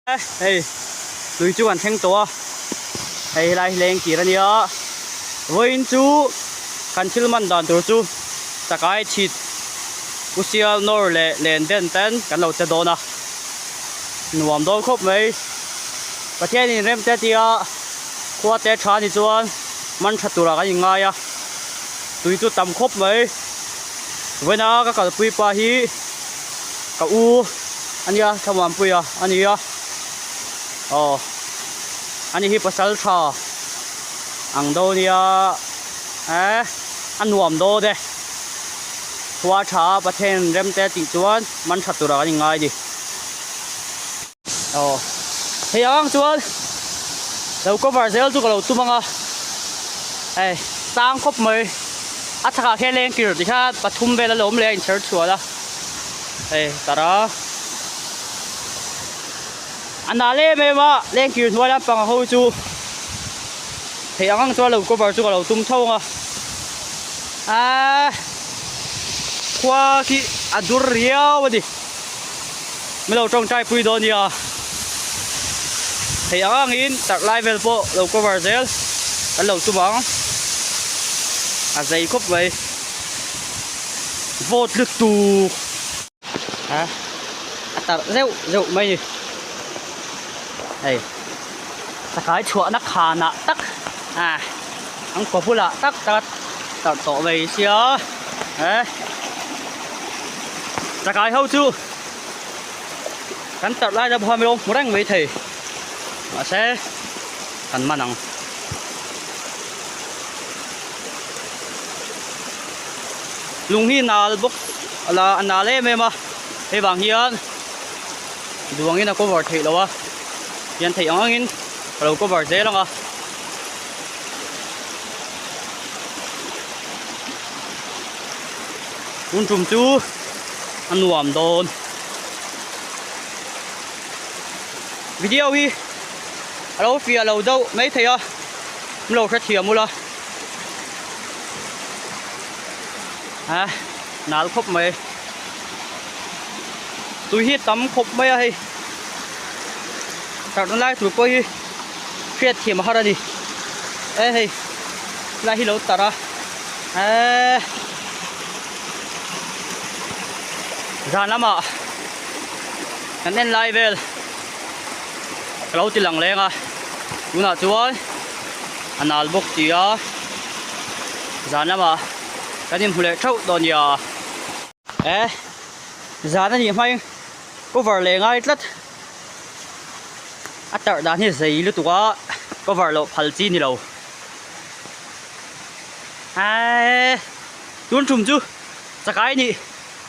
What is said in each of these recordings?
Hei tui chu kan thleng tawh a, hei helai hi leng kir a nia, vawiin chu kan thil man dan tur chu chakai chhit u sial nawr leh len den ten kan lo che dawn a, nuam dawn khawp mai. Pathianin rem te tia khua te tha ni chuan man tha turah kan inngai a, tui chu tam khawp mai. Vawiina ka kalpui pa hi ka u. A nia Thlamuanpuia a ni a, aw ani hi pasal tha ang do nia eh a nuam dawn e, khua tha a Pathian rem te tih chuan man tha turah kan inngai a ni. Aw hei ang chuan lo cover zel chu ka lo tum ang a, hei tang khawp mai a chhakah khian lengkir tikhan pathum vel a lo awm leh a inchher chhuah a. Hei tara a nal em em a lengkir hnuai lampang ho chu theih ang ang chuan lo cover chu ka lo tum tho ang a aaa khua khi a dur riau a ni min lo tawngtai pui dawn nia theih ang angin tarh lai vel pawh lo cover zel kan lo tum ang a zei khawp mai. Vote lutuk a a tarh zeuh zeuh mai ni hei chakai chhuahna khanah tak a an kaw bulah tak tak a tarh tawh mai sia e chakai ho chu kan tarh lai te pawh a hmu reng mai thei mahse kan man ang. Lung hi nal bawk la a nal em em a hei vang hian duangin a cover theih loh a hian theih ang angin a lo cover zel ang a. Tun tum chu a nuam dawn video hi a lo fiah lo deuh maithei a min lo hrethiam ula. A nal khawp mai tui hi tam khawp mai a hei tarhna lai tur pawh hi hriat thiam a har a ni e hei lai hi lo tarh a eee zan lamah kan en lai vel ka lo ti lang leng a tunah chuan a nal bawk ti a zan lamah kan inhmu leh theuh dawn nia e zan a nih hmain cover leh ngai tlat a tarh dan hi zei lutuk a cover loh phal chi ni lo eee tun tum chu chakai nih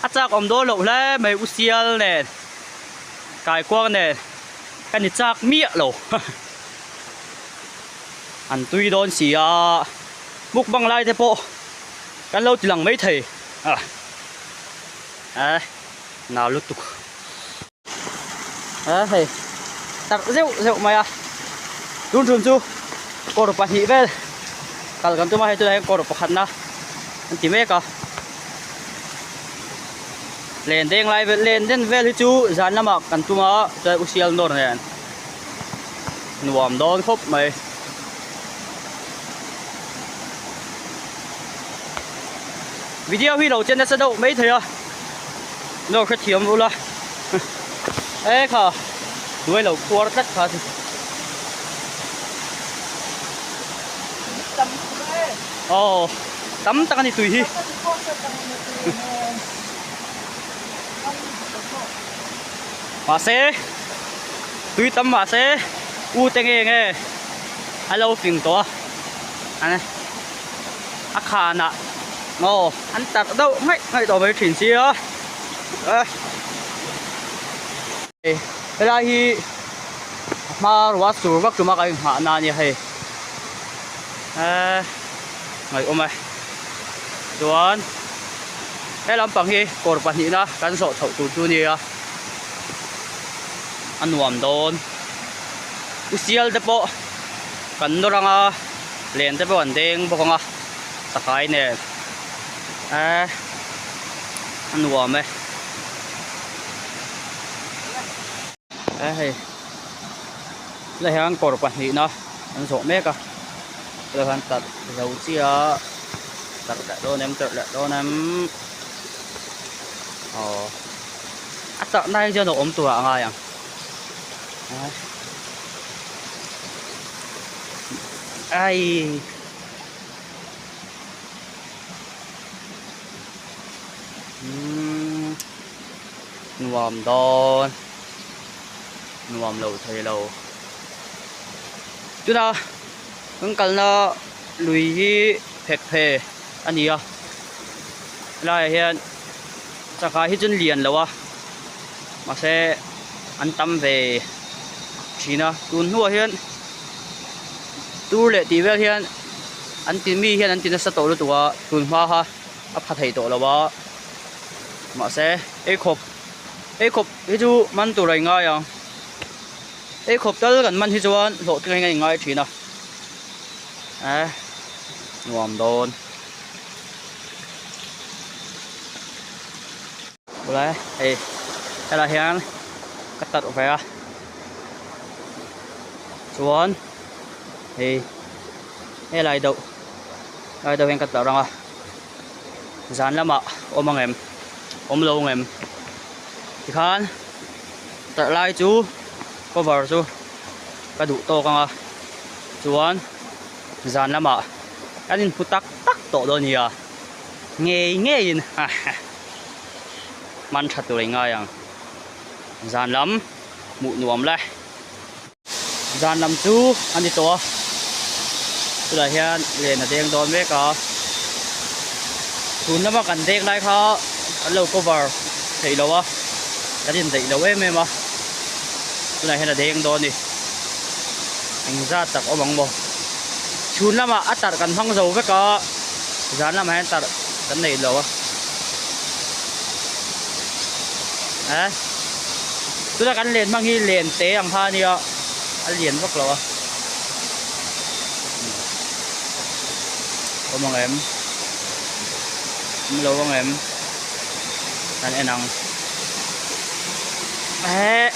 a chak awm dawn loh hle mai u sial nen kaikuang nen ka ni chak miah lo. An tui dawn si a, mukbang lai te pawh kan lo ti lang mai thei a, eh nau lutuk eh hei tak zeuh zeuh mai a, tun tum chu kawr pahnih vel kal kan tum a hei tunah hian kawr pakhatna an ti mek a, len deng lai vel len den vel hi chu zan lamah kan tum a chuan u sial nawr nen. Nuam dawn khawp mai. Video hi lo chen nasa deuh mai thei a. Lo hrethiam ula. E kha hnuai lo khuar tlat kha chu. Aw tam tak a ni tui hi. Mahse tui tam mahse u te nge nge a lo fing tawh a a a khanah aw an tarh deuh ngaih ngaih tawh mai thin sia e helai hi a hma ruah sur vak tuma ka inghah na a nia hei eee ngaihawm e chuan he lampang hi kawr pahnihna kan zawh chhoh tur chu a nia. A nuam dawn u sial te pawh kan nawr ang a len te pawh an deng bawk ang a chakai nen eh a nuam e eh hei. Tunah hian kawr pahnihna an zawh mek a tunah hian tarh zo chiah a tarh leh dawn em tarh leh dawn em aw a tarh na hi chuan a awm turah a ngai ang ai. Umm nuam dawn nuam lo thei lo tuna kan kalna lui hi phek phe a ni a helaiah hian sangha hi chu an lian lo a mahse an tam ve thin a tun hnuah hian tur leh tih vel hian an ti mi hian an ti nasa tawh lutuk a tun hma kha a pha thei tawh lo a mahse ei khawp ei khawp hi chu man tur a ingai ang ei khawp tal kan man hi chuan hlawhtling a ingai thin a eh nuam dawn awle hei helaiah hian ka tarh ve a chuan hei helai deuh lai deuh hian ka tarh ang a zan lamah awm ang em awm lo ang em tikhan tarh lai chu cover chu ka duh tawk ang a chuan zan lamah kan inhmu tak tak tawh dawn nia ngei ngeiin hman tha tur a ingai ang zan lam hmuh nuam le. Zan lam chu a ni tawh a chulaiah hian len a deng dawn mek a tun lama kan dek lai kha an lo cover theih lo a kan indaih lo em em a tunah hian a deng dawn a ni engzat tak awm ang maw chhun lamah a tarh kan hmang zo vek a zan lamah hian tarh kan nei lo a eh. Tuna kan len hmang hi len te ang kha ania a lian vak lo a awm ang em awm lo ang em kan en ang eh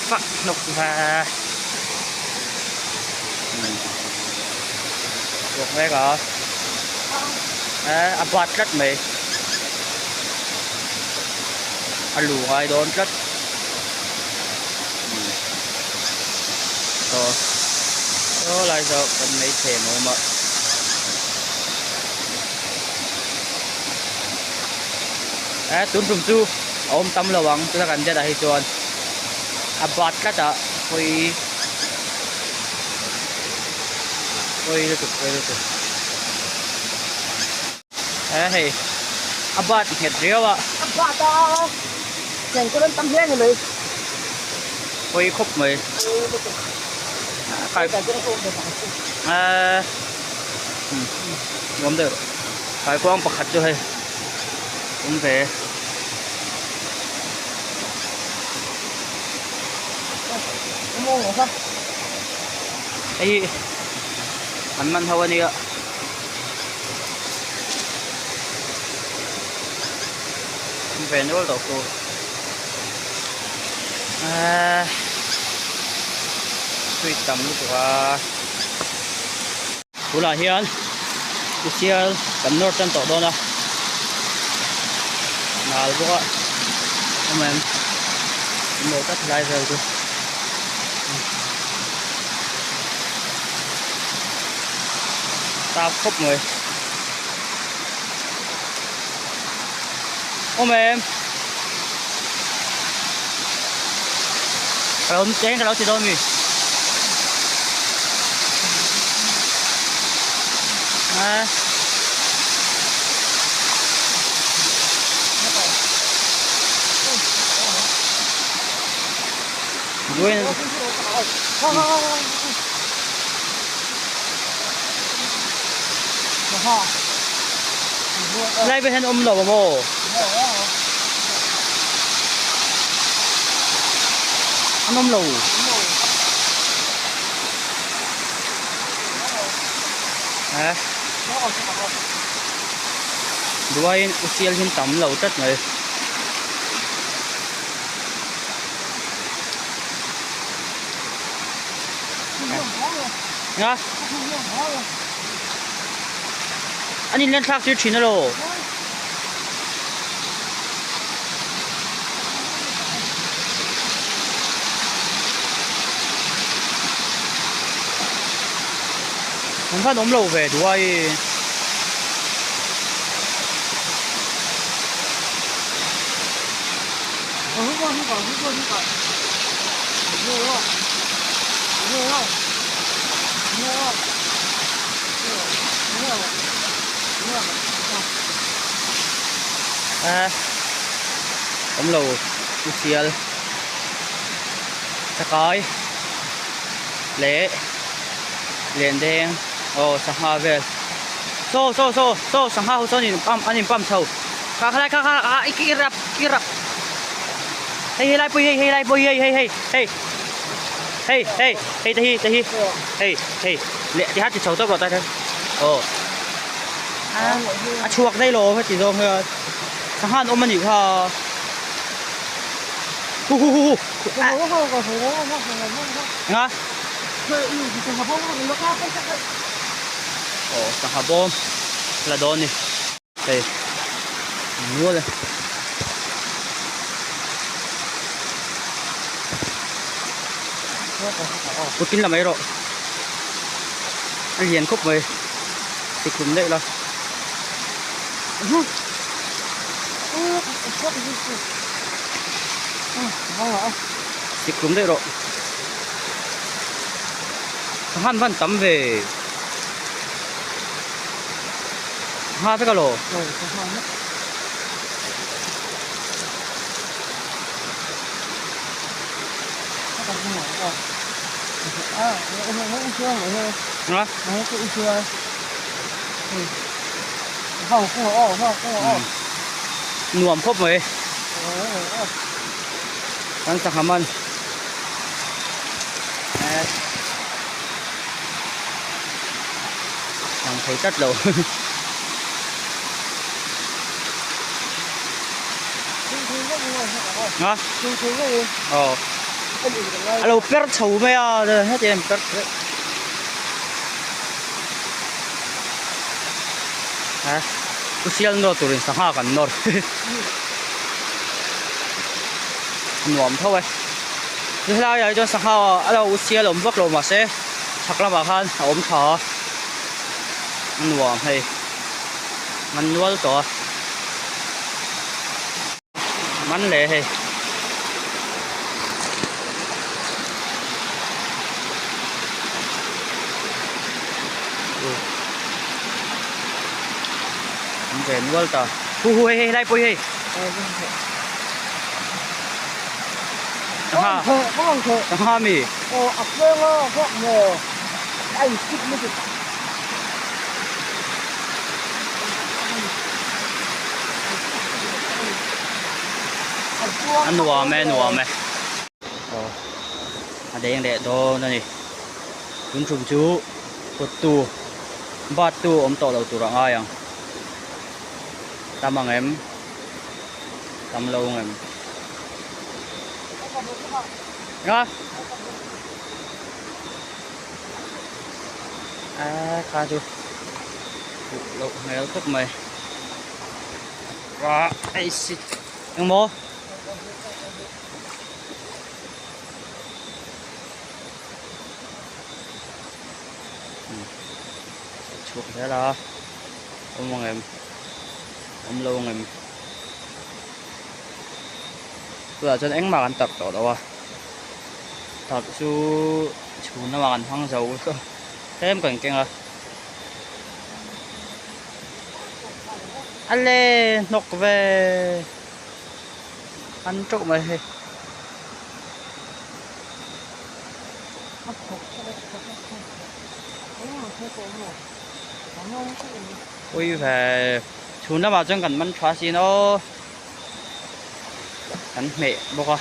fak hnawk va chhuak mek a eh a bat tlat mai. A lu ngai dawn tlat saw saw lai zawk kan mai them a awm a eh tun tum chu a awm tam lo ang tuna kan det ah hi chuan a bat tlat a pawi pawi lutuk pawi lutuk. Eh hei a bat nghet riau a. A bat a cheng chu an tam hle ni mai. Pawi khawp mai. Kai eh nuam deuh kaikuang pakhat chu hei awm ve. Hei hi an man ho ania. Ve nual tawh khu eee tui tam lutuk a tunah hian sial kan nawr tan tawh dawn a nal bawk a awm em awm lo tlat helai vel chu. Tap khawp mai awm em ka lo cheng ka lo ti dawn mi a Lai vel hian awm lo a maw? An awm lo. Eh. Duaiin usial hian tam lo tlat mai. Nga. An in len thlak tir thin alo. An van awm lo ve duai. A awm lo u sial chakai leh lendeng aw sangha vel saw saw saw saw sangha ho sawn in pump an in pump chho kha kha lai kha kha ah i rap i rap hei hei lai pawh hi hei hei lai pawh hi hei hei hei hei hei hei hei te hi te hi hei hei leh ti kha ti chho tawp rawh tai aw a chhuak daih lo heti zawng hian sangha an awm a nih kha hu hu hu hu nga aw sangha bawm la dawn ni hei nual e. Kuttin la mai rawh a lian khawp mai tikhlum daih la. Tikhlum daih rawh sanghan van tam ve sangha vek alo. Nuam khawp mai kan sangha man lang thei tlat lo. Nga aw a lo per chho mai a heti a per chho a u sial nawr turin sangha kan nawr a nuam tho e chu helai ah hi chuan sangha a lo u sial awm vak lo mahse chhak lamah khan a awm tha a a nuam hei man nual tawh a. Man leh hei. An ve nual ta. Hu hu hei hei lai pawh hi hei. Sangha. Sangha mi. A nuam e nuam e aw a deng leh dawn a ni tun tum chu kut tu bat tu awm tawh lo tur a ngai ang tam ang em tam lo ang em nga a kha chu huh loh hmel khawp mai ah ei si engmaw chhuak zel a awm ang em awm lo ang em tunah chuan engmah kan tarh tawh lo a tarh chu chhun lamah kan hmang zo tlem kan keng a ale hnawk ve an teuh mai hei. Ui ve chhun lamah chuan kan man tha sin aw kan hmeh bawk a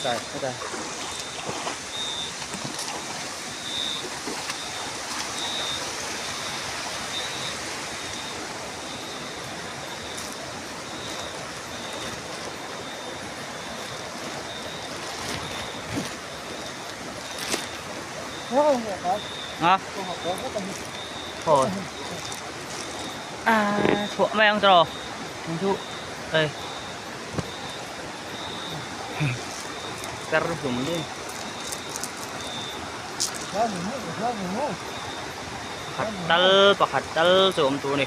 chai heta. A Thôi À chhuah mai ang tawh Ang chu Ê Per hlum đi Pakhat tal pakhat tal chu awm tur a ni.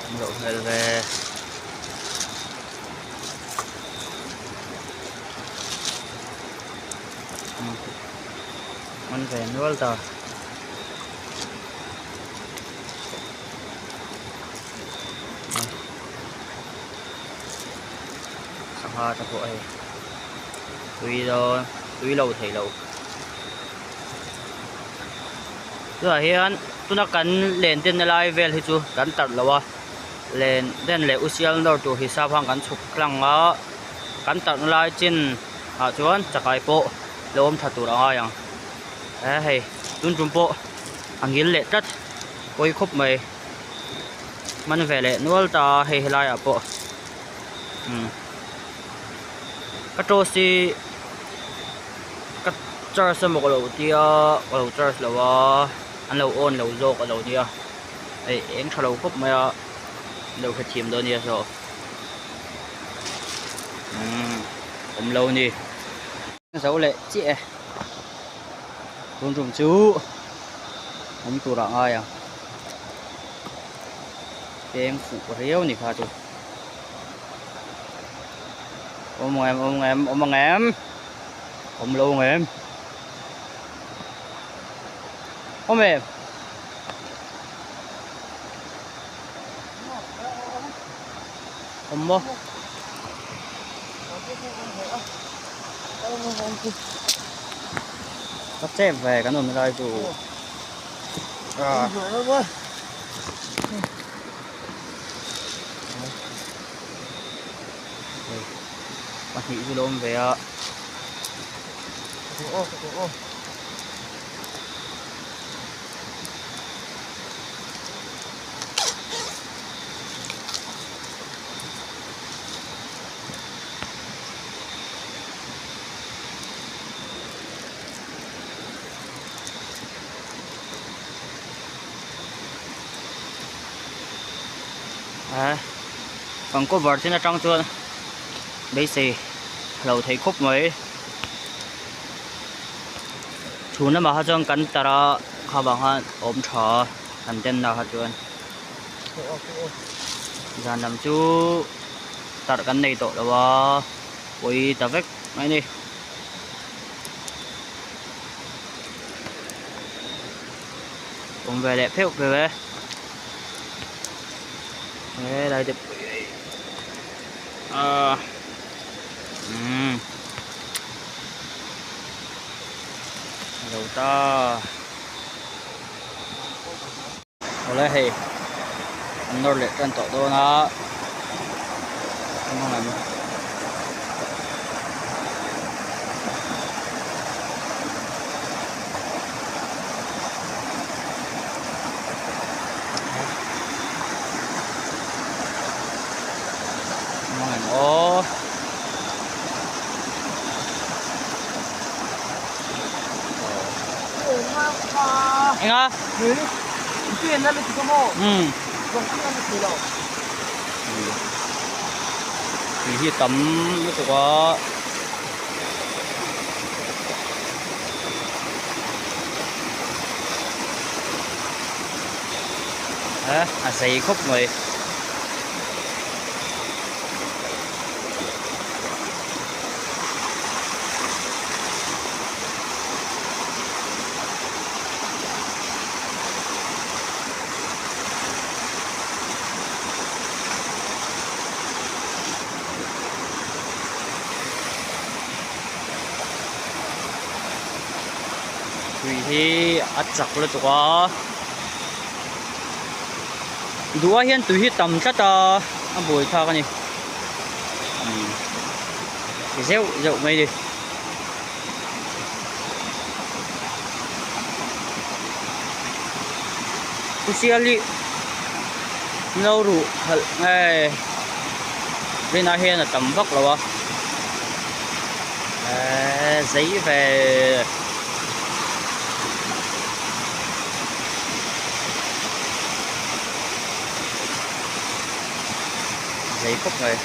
Awm loh hmel ve. Man ve nual ta. Sangha te pawh hei tui dawn tui lo thei lo. Tunah hian tuna kan len denna lai vel hi chu kan tarh lo a len den leh u sial nawr tur hisap khan kan chhuk tlang a kan tarhna lai chin ah chuan chakai pawh lo awm tha tur a ngai ang he hei tun tum pawh a ngil leh tlat pawi khawp mai man ve leh nual ta hei helai ah pawh umm ka toss hi. Ka charge emaw ka lo tia ka lo charge lo a an lo on lo zawk a lo nia hei eng tha lo khawp mai a an lo hrethiam dawn nia saw umm awm lo a ni zo leh chiah e tun tum chu awm turah a ngai ang peng fuh riau a ni kha chu. Awm ang em awm ang em awm ang em awm lo ang em awm em awm maw ka chep ve kan awm lai chu ah. Pahnih chu lo awm ve a. Kan cover chin atang chuan beisei lo thei khawp mai chhun lamah kha chuan kan tarh a kha vang khan a awm tha a kan den na kha chuan zan lam chu tarh kan nei tawh lo a pawi ta vek mai a ni. Awm ve leh pheuh pheuh e. He lai te pawh hi ah umm lo ta awle hei an nawr leh tan tawh dawn a Aw. Enga? Umm. Tui hi tam lutuk a. A zei khawp mai. Tui hi a chak lutuk a duh ah hian tui hi tam tlat a a buai thlak a ni zeuh zeuh mai a ni. Siali no ruh khalh nge. Rinah hian a tam vak lo a eee zei ve. Zei khawp mai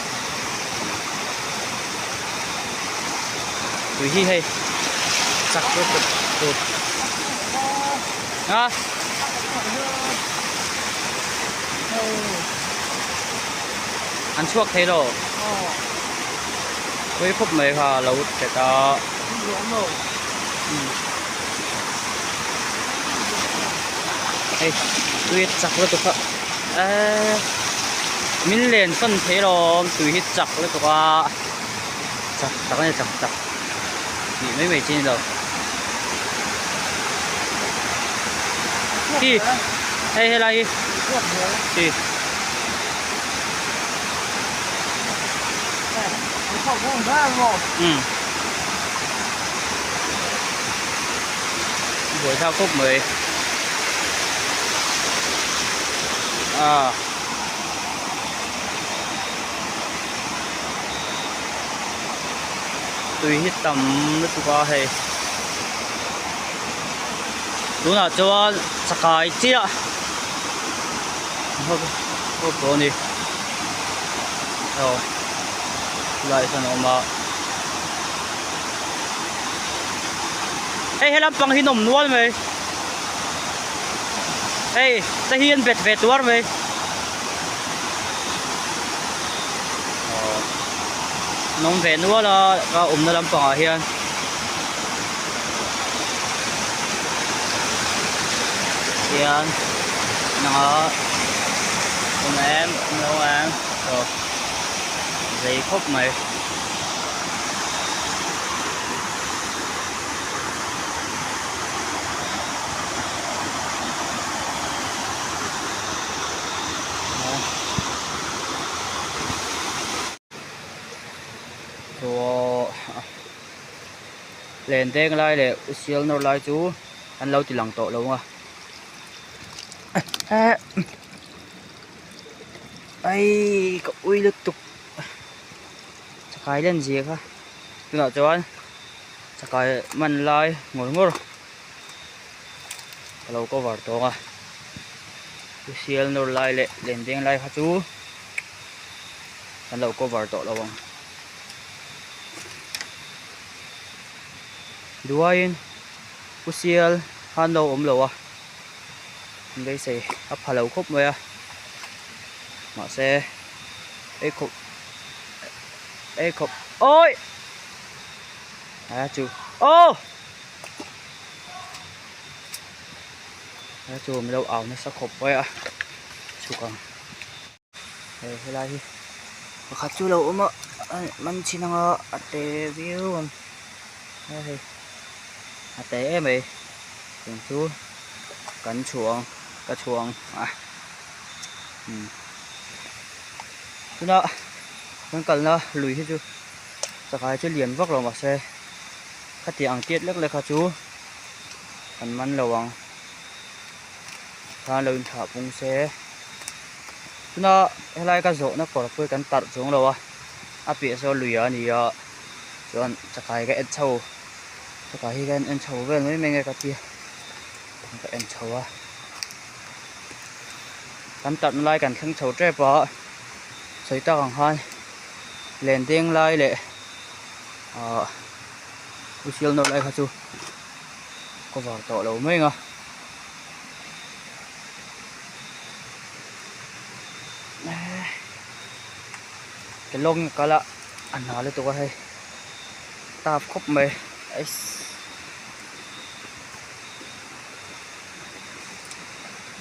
tui hi hei chak lutuk tur a. An chhuak thei lo. Tui khawp mai kha a lo tet a. Hei tui a chak lutuk a eee min len sawn thei lawm tui hi chak lutuk a chak tak a ni chak tak tih mai mai chi a ni lo. Khi hei helai hi khi. Umm buai thlak khawp mai ah tui hi tam lutuk a hei tunah chuan chakai chiah hawp tawh a ni aw helai sawn a awm a hei he lampang hi nawm nual mai hei te hi an bet ve tuar mai. Nawm ve nual a ka awmna lampangah hian hian nanga awm em awm lo em aw zei khawp mai. Len deng lai leh u sial nawr lai chu an lo ti lang tawh lo a ai ka ui lutuk chakai len zia kha tunah chuan chakai man lai ngawr ngawr ka lo cover tawng a u sial nawr lai leh len deng lai kha chu. Kan lo cover tawh lo ang. Duaiin Pu Sial khan lo awm lo a, an beisei a pha lo khawp mai a, mahse ei khawp ei khawp awi a chu aw a chu min lo au nasa khawp mai a chhuk ang. Hei helai hi pakhat chu lo awm a man chhin anga a te viau ang a hei a te em mai tiang chu kan chhuang ka chhuang a umm tuna kan kalna lui hi chu chakai chu lian vak lo mahse khatiang ang tiat lek lek kha chu kan man lo ang. Khan lo inthlah pung se tuna helai ka zawhna kawr pawh hi kan tarh chuang lo a a piah saw lui a ni a chuan chakai ka en chho chakai hi ka en chho vel mai mai nge ka tia ka en chho a kan tarhna lai kan thleng chho tep a sawi tak ang khan len deng lai leh ahh usial nawr lai kha chu cover tawh lo mai ang a. Ke lawng a kal a a hna lutuk a hei tap khawp mai eiss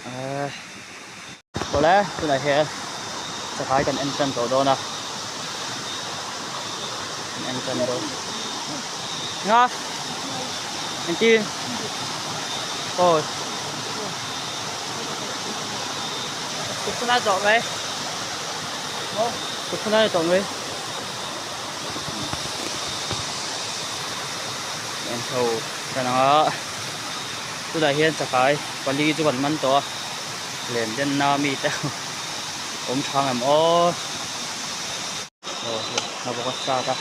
eee awle tunah hian chakai kan en tan tawh dawn a kan en tan dawn nga engtin aw. Tukkhuna tawh mai tukkhuna ni tawh mai en chho tan ang a tunah hian chakai pali chu kan man tawh a len denna mi te awm tha ngem aw. Nghavawk a start a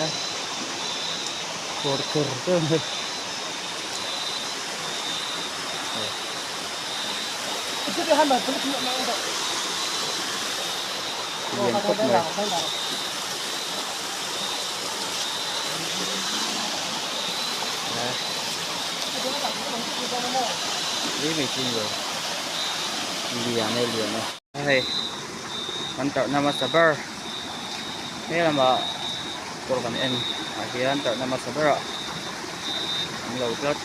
eh tur tur tur mai. Lian khawp mai. Eh. Ni mai chu ni lo. Lian e lian e. Hei kan tarhna hmasa ber he lamah kawr kan en ah hian tarhna hmasa berah an lo tlat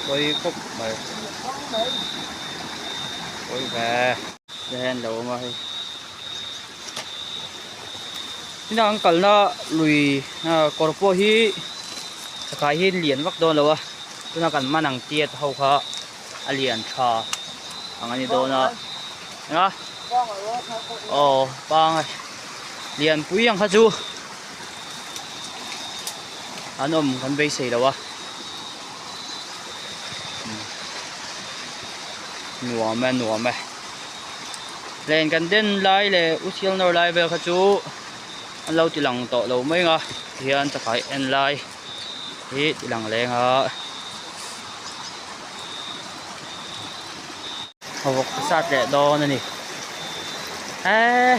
pawi khawp mai pawi ve ti hian an lo awm a hei tina an kalna lui kawr pawh hi thakai hi lian vak dawn lo a tuna kan man ang tiat ho kha. A lian tha ang a ni dawn a a aw pangai lian pui ang kha chu an awm kan beisei lo a nuam e nuam e len kan den lai leh u sial nawr lai vel kha chu an lo ti lang tawh lo mai ang a tihian chakai en lai. Hi ti lang leng a vawk sat leh dawn a ni eee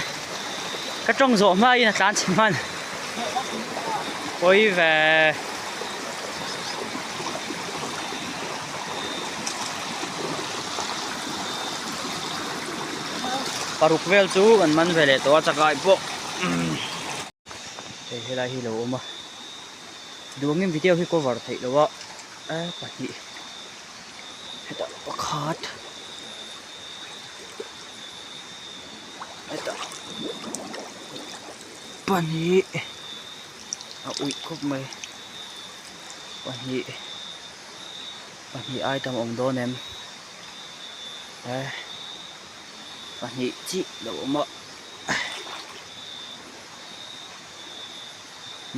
ka tawng zawh hma in a tlan chhe hman pawi ve paruk vel chu kan man ve leh tawh a chakai pawh hei helai hi lo awm a. Duangin video hi cover theih loh a eh pahnih hetah pakhat hetah pahnih a uih khawp mai pahnih pahnih ai tam awm dawn em eh pahnih chiah lo awm a.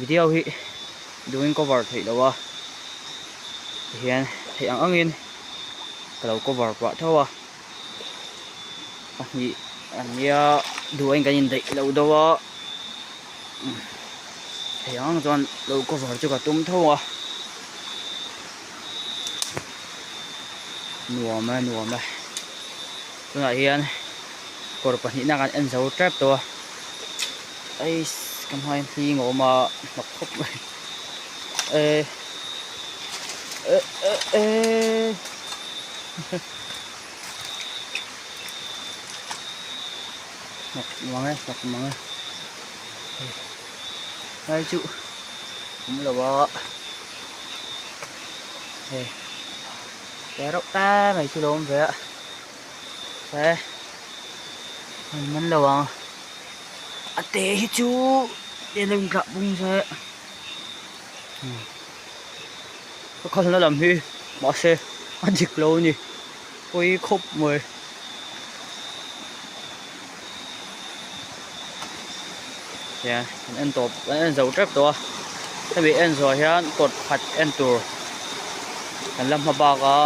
Video hi duhin cover theih loh a tihian theih ang angin ka lo cover pah tho a pahnih an nia duh ain kan indaih loh deuh a theih ang ang chuan lo cover chu ka tum tho a nuam e nuam e tunah hian kawr pahnihna kan en zo tep tawh a. Eiss ka hmain hling a awm a hnawk khawp mai eh eh eh eh hnawk mang e hnawk mang e lai chu awm lo a hei te reuh ta mai chu lo awm ve a eh an man lo ang. A te hi chu eng eng dah bung se ka khalna lam hi mahse a dik lo a ni pawi khawp mai hian an en tawp an en zo tep tawh a hemi en zawh hian kawt khat en tur kan la hma bak a.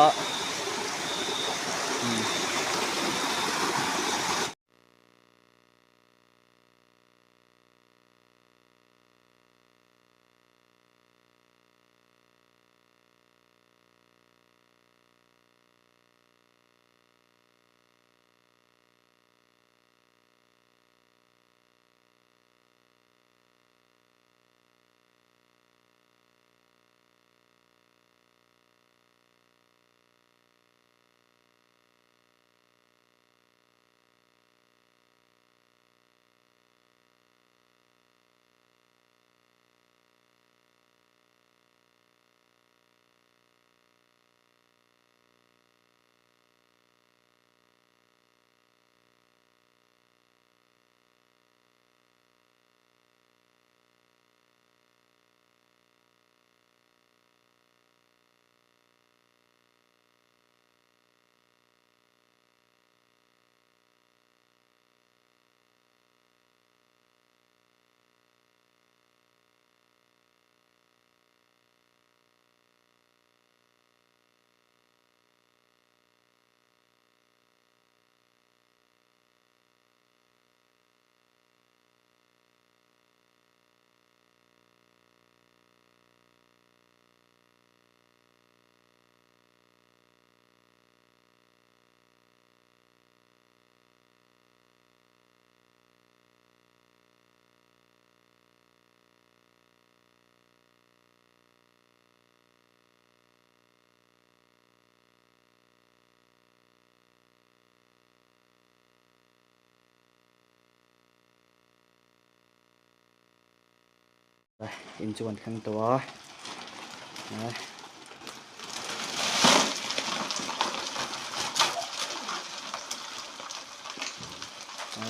In chu kan thleng tawh a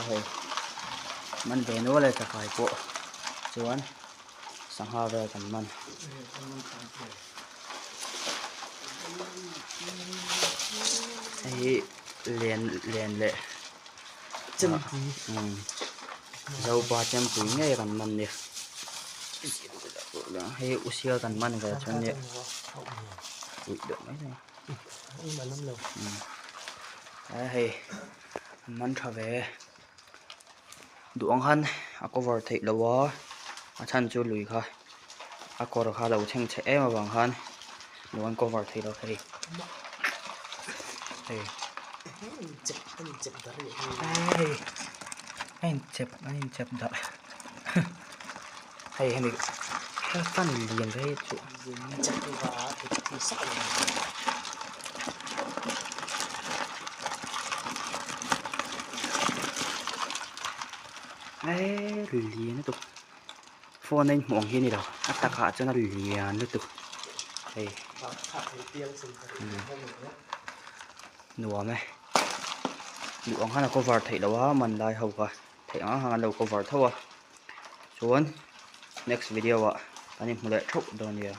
hei man ve nual e chakai pawh chuan sangha vel kan man. Hei hi len len leh Zopa chempui ngei kan man nia hei usial kan man ve chuan nia uih deuh mai thei a hei an man tha ve duh ang khan a cover theih loh a a chhan chu lui kha a kawr kha a lo chheng chhe em avang khan duh an cover theih loh hei hei hei a inchep a inchep darh hei hemi fan lian ve chu. Lian lutuk phone a inhmuh ang hi a ni lo a takah chuan a lian lutuk hei nuam e duh ang khan a cover theih loh a man lai ho kha theih ang ang an lo cover tho a chuan next video ah kan inhmu leh theuh dawn nia.